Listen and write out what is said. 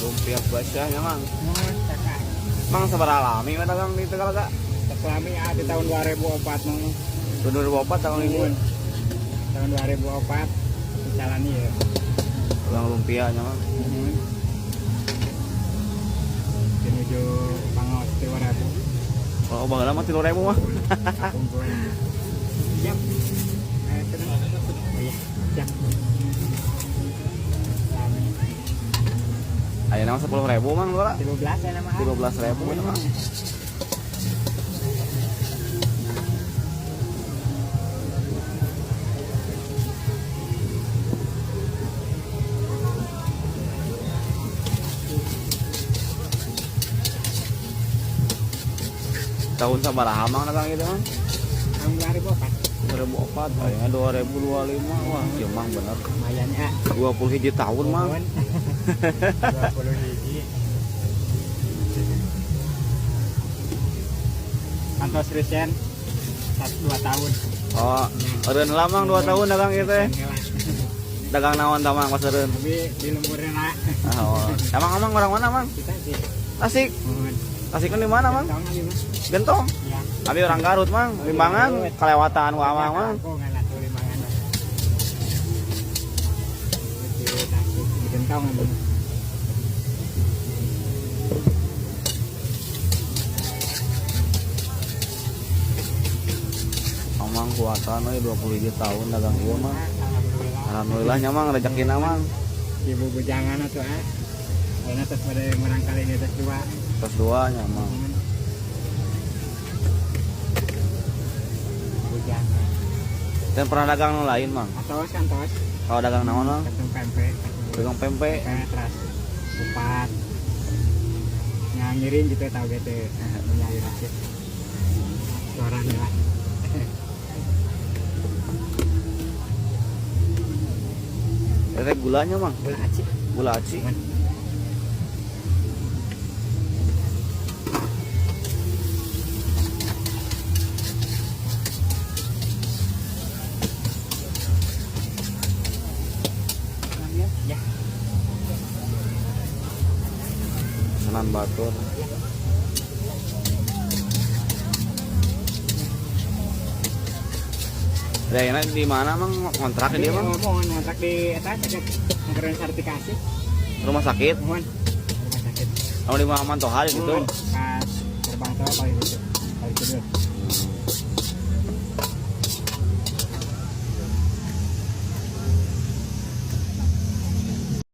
Lumpia basahnya, Mang. Mohon kakak. Mang, sabaraha lami mah dagang di Tegalega? Lami ah, di tahun 2004 mah. 2004 tahun ini. Mohon. Tahun 2004 jalani ya. Dagang lumpia nya, Mang. Mohon. Menuju pangaos 3000. Oh, baheula mah 3000 mah. Kumpul. Siap. Tenang. Oh iya, siap. Lami. Ayeuna mah 10.000, Mang, lura. 13 ya nama. 13.000 ini, Mang. Tahun sabaraha, Mang, dagang gitu, Mang? Tahun 2004. 2004, ayeuna 2025. Wah, ieu Mang bener. Lumayan ya. 20 hiji tahun, Mang. Mohon. 20 hiji. Kantos resen 1 2 tahun. Oh, eureun lah, Mang, 2 tahun dagang ieu teh. Dagang naon tah, Mang, pas eureun? Tapi di lemburnya lah. Ah, oh. Emang Amang orang mana, Mang? Kita sih. Tasik. Mohon. Tasik di mana, Mang? Gentong abi mah. Gentong. Ya. Abi orang Garut, Mang. Limbangan kelewatan ku Amang, Mang. Aku nggak tuh Limbangan. Di Tasik di Gentong abi. Amang kuatan euy, 20 tahun dagang ieu, Mang. Alhamdulillah. Alhamdulillah nya, Mang, rezekina, Mang. Ibu bujangan atuh ah. Ayeuna tos pada murangkali ini tos dua. Tos dua nya, Mang. Bujangan. Dan pernah dagang nu lain, Mang? Atos kantos. Kalau dagang naon, Mang? Kacang pempek. Dagang pempek. Pempek terus kupat. Yang ngiring gitu tau gitu. Nyari rakit. Suara lah. Teh gulanya, Mang? Gula aci. Gula aci. Cuman. Ya. Pesanan batur. Ya, ini di mana, Mang? Kontrak dia, Mang? Mau ngontrak di eta cek ngeren sertifikasi. Rumah sakit. Mohon. Rumah sakit. Oh, di Muhammad Toha gitu. Mohon. Pas gerbang tol paling itu. Paling kidul.